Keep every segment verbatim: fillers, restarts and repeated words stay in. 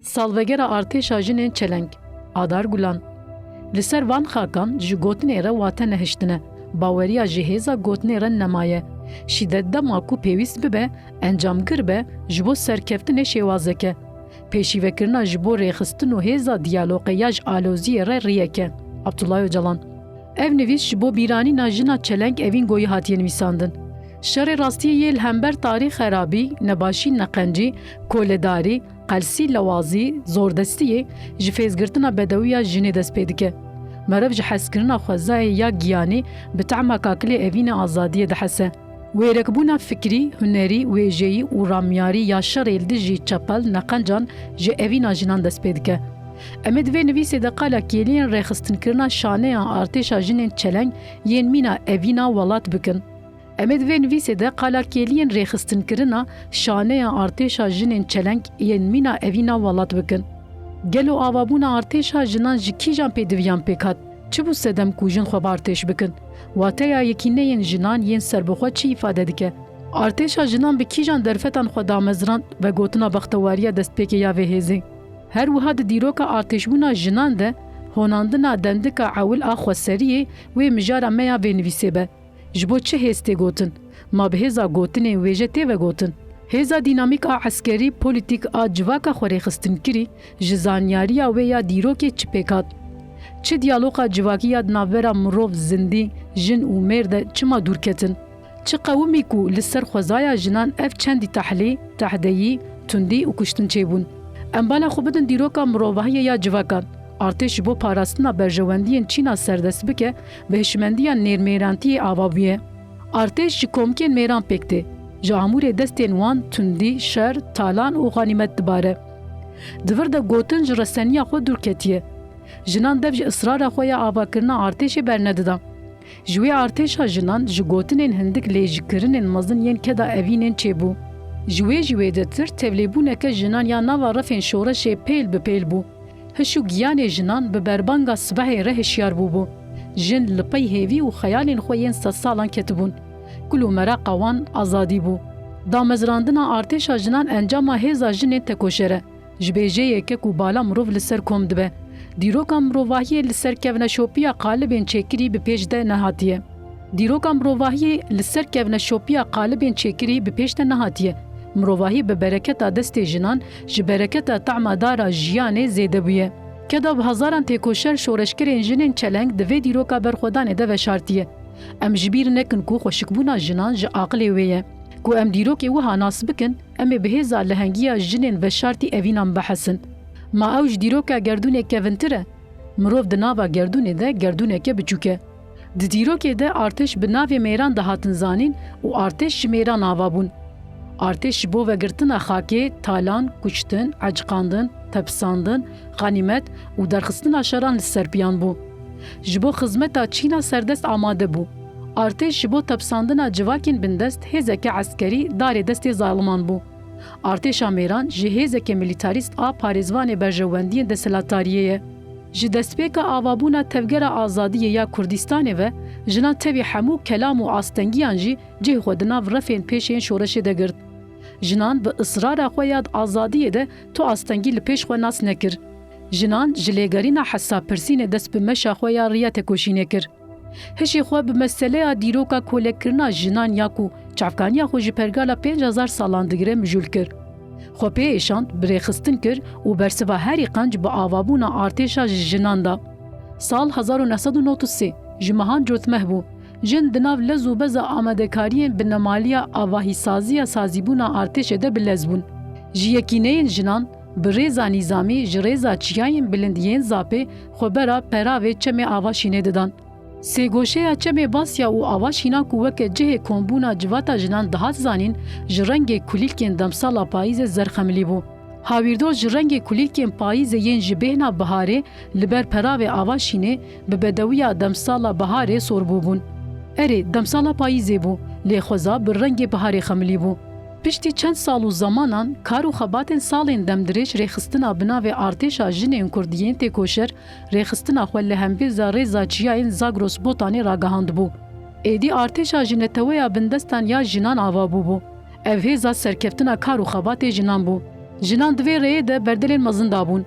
Salvegera artêşa jinên çeleng, Adar Gulan. Li ser van xakan ji gotinê re wate nehiştine, baweriya ji hêza gotinê re nemaye. Şîdet dema ku pêwîst bibe, encamgir be, ji bo serkeftinê şêwazek e. Pêşîvekirina ji bo rêxistin û hêza diyaloqê ya ji aloziyê re riyek e. Abdullah Ocalan. Ev nivîs ji bo bîranîna jina çeleng Evîn Goyî hatiye nivîsandin. Şerê rastiyê yê li hember tarî xerabî, nebaşî, neqencî, koledarî, qelsî, lewazî, zordestiyê ji fêzgirtina bedewiya jinê dest pê dike. Meriv ji hezkirina xwezayê ya giyanî bi tehma kakilê evînê azadiyê dihese. Wêrekbûna fikrî, hunerî, wêjeyî û ramyarî ya şerê li dijî çepel neqencan ji evîna jinan dest pê dike. Em ê di vê nivîsê de qala kêliyên rêxistinkirina şaneya artêşa jinên çeleng yên mîna evîna welat bikin. Em ê di vê nivîsê de qala kêliyên rêxistinkirina şaneya artêşa jinên çeleng yên mîna evîna welat bikin. Gelo avabûna artêşa jinan ji kîjan pêdiviyan pêk hat? Çi bû sedem ku jin xwe bi artêş bikin? Wateya yekîneyên jinan yên serbixwe çi îfade dike? Artêşa jinan bi kîjan derfetan xwe damezrand vegotina bextewariya destpêkê ya vê hêzê? Her wiha di dîroka artêşbûna jinan de honandina dendika ewil a xweseriyê wê mijara me ya vê nivîsê be. Ji bo çi hêz tê gotin? Ma bi hêza gotinê wêje tê vegotin? Hêza dînamîk a eskerî, polîtîk a civaka xwe rêxistinkirî ji zanyariya wê ya dîrokê çi pêk hat? Çi diyaloqa civakî ya di navbera mirov, zindî, jin û mêr de çima dûr ketin? Çi qewimî ku li ser xwezaya jinan ev çendî tehlî, tehdeyî, tundî û kuştin çêbûn? Em bala xwe bidin dîroka mirovahiyê ya civakan. Artêş ji bo parastina berjewendiyên çîna serdest bike, bi hişmendiya nêrmêrantiyê ava bûye. Artêş ji komkên mêran pêk tê. Ji amûrê destên wan tundî, şer, talan û xanîmet dibare. Di vir de gotin ji reseniya xwe dûr ketiye. Jinan dev ji israra xwe ya avakirina artêşê bernedida. Ji wê artêşa jinan ji gotinên hindik lêjîkirinên mezin yên keda evînên çêbû. Ji wê jî wêdetir tevlêbûneke jinan ya nava refên şoreşê pêl bi pêl bû. Hiş û giyanê jinan bi berbanga sibehê re hişyar bûbû. Jin li pey hêvî û xeyalên xwe yên sedsalan ketibûn. Kul û meraqa wan azadî bû. Damezrandina artêşa jinan encama hêza jinên tekoşer e. Ji bêjeyeke ku bala mirov li ser kom dibe. Dîroka mirovahiyê li ser kevneşopiya qalibên çêkirî bi pêş de nehatiye. Dîroka mirovahiyê li ser kevneşopiya qalibên çêkirî bi pêş de nehatiye. Mirovahî bi bereketa destê jinan, ji bereketa tehma dara jiyanê zêde bûye. Keda bi hezaran têkoşer şoreşgerên jinên çeleng di vê dîroka berxwedanê de veşartiye. Em ji bîr nekin ku xweşikbûna jinan ji aqilê wê ye. Ku em dîrokê wiha nas bikin, em ê bi hêza lehengiya jinên veşartî evînan bihesin. Ma ew ji dîroka gerdûnê kevintir e? Mirov di nava gerdûnê de gerdûneke biçûk e. Di dîrokê de artêş bi navê mêran dihatin zanîn û artêş ji mêran ava bûn. Artêş ji bo vegirtina xakê, talan, kuştin, eciqandin, tepisandin, xanîmet û derxistina şeran li ser piyan bû. Ji bo xizmeta çîna serdest amade bû. Artêş ji bo tepisandina civakên bindest hêzeke eskerî darê destê zaliman bû. Artêşa mêran jî hêzeke milîtarîst a parêzvanê berjewendiyên desthilatdariyê ye. Ji destpêka avabûna Tevgera Azadiyê ya Kurdistanê ve, jinan tevî hemû kelam û astengiyan jî cihê xwe di nav refên pêş yên şoreşê de girt. Jinan bi israra xwe ya di azadiyê de tu astengî li pêş xwe nas nekir. Jinan ji lêgerîna hesa pirsînê dest bi meşa xwe ya riya tekoşînê kir. Hişê xwe bi meseleya dîroka kolekirina jinan ya ku çavkaniya xwe ji pergala pênc hezar salan digire mijûl kir. Xwe pê êşand, bi rêxistin kir û bersiva herî qenc bi avabûna artêşa ji jinan da. Sal hezar û neh sed û nod û sê ji mehan cotmeh bû. Jin di nav lez û beza amadekariyên binemaliya avahîsaziya sazîbûna artêşê de bi lez bûn. Ji yekîneyên jinan bi rêza nîzamî ji rêza çiyayên bilind yên Zapê xwe bera peravê çemê Avaşînê didan. Sêgoşeya çemê Basya û Avaşîna ku weke cihê kombûna civata jinan dihat zanîn, ji rengê kulîlkên demsala payîzê zerxemilî bû. Hawîrdo ji rengê kulîlkên payîzê yên ji bêhna biharê li ber peravê Avaşînê bi bedewiya demsala biharê sor bûbûn. Erê, demsala payîzê bû, lê xweza bi rengê biharê xemilî bû. Piştî çend sal û zemanan, kar û xebatên salên demdirêj rêxistina bi navê Artêşa Jinên Kurd yên Têkoşer, rêxistina xwe li hembêza rêza çiyayên Zagros Botanê ragihandibû. Êdî artêşa ji neteweya bindestan ya jinan ava bûbû. Ev hêza serkeftina kar û xebatê jinan bû. Jinan di vê rêyê de berdilên mezin dabûn.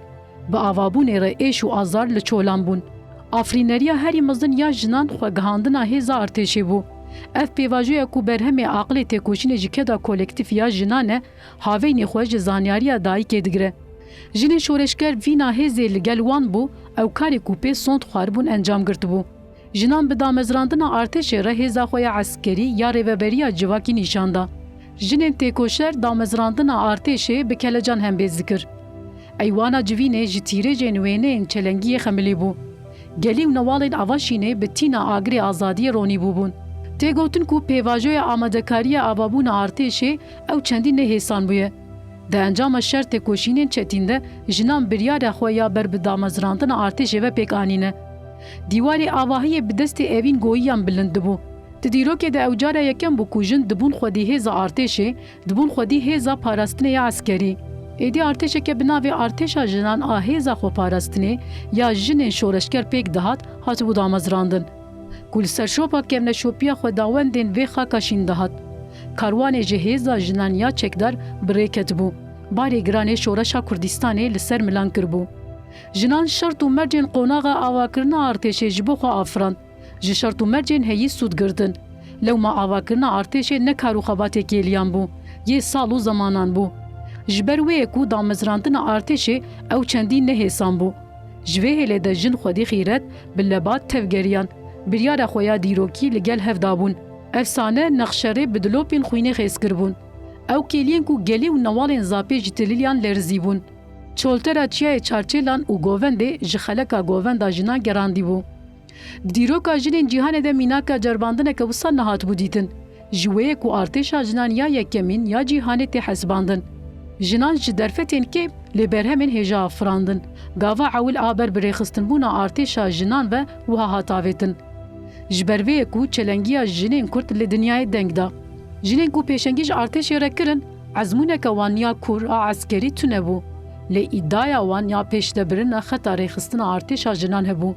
Bi avabûnê re êş û azar li çolan bûn. Afirîneriya herî mezin ya jinan xwegihandina hêza artêşê bû. Ev pêvajoya ku berhemê aqilê têkoşînê ji keda kolektîf ya jinan e, haveynê xwe ji zanyariya dayikê digire. Jinên şoreşger vîna hêzê li gel wan bû, ew karê ku pê sond xwaribûn encam girtibû. Jinan bi damezrandina artêşê re hêza xwe ya eskerî ya rêveberiya civakî nîşan da. Jinên têkoşer damezrandina artêşê bi kelecan hembêz dikir. Eywana civînê ji tîrêjên wêneyên çelengiyê xemilî bû. Gelî û newalên Avaşînê bi tîna agirê azadiyê ronî bûbûn. Tê gotin ku pêvajoya amadekariya avabûna artêşê ew çendî nehêsan bûye. Di encama şer têkoşînên çetîn de jinan biryara xwe ya ber bi damezrandina artêşê ve pêk anîne. Dîwarê avahiyê bi destê Evîn Goyiyan bilind dibû. Di dîrokê de ew cara yekem bû ku jin dibûn xwedî hêza artêşê, dibûn xwedî hêza parastinê ya eskerî. Êdî artêşeke bi navê Artêşa Jinan a Hêza Xweparastinê ya jinên şoreşger pêk dihat, hatibû damezrandin. Ku li ser şopa kevneşopiya xwedawendên vê xaka şîn dihat. Karwanê ji hêza jinan ya çekdar bi rê ketibû. Barê giranê şoreşa Kurdistanê li ser milan kiribû. Jinan şert û mercên qonaxa avakirina artêşê ji bo xwe afirand. Ji şert û mercên heyî sûd girtin. Lewma avakirina artêşê ne kar û xebatê kêliyan bû, yê sal û zemanan bû. Ji ber wê ye ku damezrandina artêşê ew çendî nehêsan bû. Ji vê hêlê de jin xwedî xîret, bi lebat tevgeriyan, biryara xwe ya dîrokî li gel hev dabûn. Efsane nexşerê bi dilopên xwînê xêz kiribûn. Ew kêliyên ku gelî û newalên Zapê ji tililiyan lerizîbûn. Çoltera çiyayê Çarçêlan û Govendê ji xeleka govenda jinan gerandîbû. Di dîroka jinên cîhanê de mînaka ceribandineke wisa nehatibû dîtin. Ji wê ye ku artêşa jinan ya yekemîn ya cîhanê tê hesibandin. Jinan ji derfetên kêm lê berhemên hêja afirandin. Gava ewil a ber bi rêxistinbûna artêşa jinan ve wiha hat avêtin. Ji ber vê ye ku çelengiya jinên Kurd li dinyayê deng da. Jinên ku pêşengî ji artêşê re kirin, ezmûneke wan ya kûr a eskerî tune bû. Lê îdiaya wan ya pêşdebirina xeta rêxistina artêşa jinan hebû.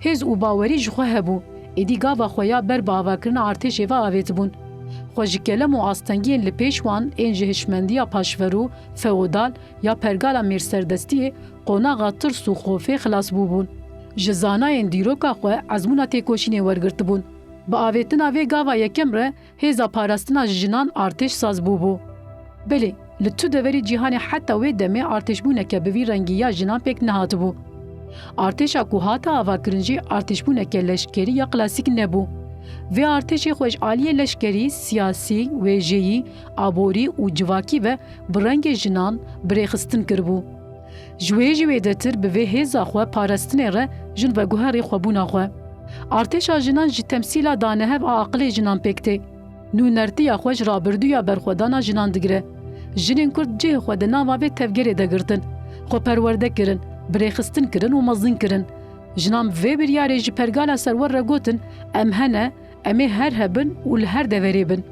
Hêz û bawerî ji xwe hebû, êdî gava xwe ya ber bi avakirina artêşê ve avêtibûn. Xwe ji kelem û astengiyên li pêş wan ên ji hişmendiya paşverû, feodal ya pergala mêrserdestiyê, qonaxa tirs û xofê xilas bûbûn. Ji zanayên dîroka xwe ezmûna têkoşînê wergirtibûn. Bi avêtina vê gava yekem re hêza parastina jinan artêş saz bûbû. Belê, li tu deverê cîhanê heta wê demê artêşbûneke bi vî rengî ya jinan pêk nehatibû. Artêşa ku hate avakirin jî artêşbûneke leşkerî ya klasîk nebû. Vê artêşê xwe ji aliyê leşkerî, siyasî, wêjeyî, aborî û civakî ve bi rengê jinan bi rêxistin kiribû. Ji wê jî wêdetir bi vê hêza xwe parastinê re jin veguherî xwebûna xwe. Artêşa jinan ji temsîla danehev a aqilê jinan pêk tê. Nûnertiya xwe ji rabirdûya berxwedana jinan digire. Jinên Kurd cihê xwe di nava vê tevgerê de girtin. Xwe perwerde kirin, bi rêxistin kirin û mezin kirin. Jinan bi vê biryarê ji pergala serwer re gotin, em hene, em ê her hebin û li her deverê bin.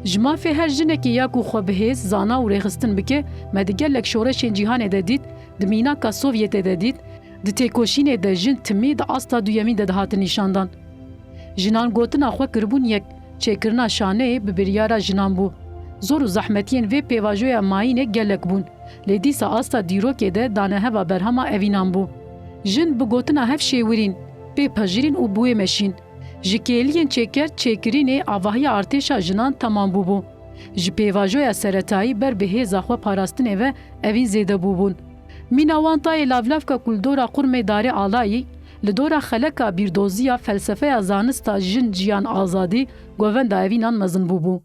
Ji mafê her jinekê ya ku xwe bi hêz, zana û rêxistin bike, me di gelek şoreşên cîhanê de dît, di mînaka Sovyetê de dît, di têkoşînê de jin timî di asta duyemîn de dihatin nîşandan. Jinan gotina xwe kiribûn yek, çêkirina şaneyê bi biryara jinan bû. Zor û zehmetiyên vê pêvajoya mayînê gelek bûn, lê dîsa asta dîrokê de daneheva berhema evînan bû. Jin bi gotina hev şêwirîn, pê pejirîn û bi wê meşîn. Ji kêliyên çêker çêkirînê avahiya artêşa jinan temam bûbû. Ji pêvajoya seretayî ber bi hêza xwe parastinê ve evîn zêde bûbûn. Mîna wan tayê lavlavka ku li dora qurmê darê alayî, li dora xeleka bîrdoziya felsefeya zanista jin, jiyan, azadî, govenda evînan mezin bûbû.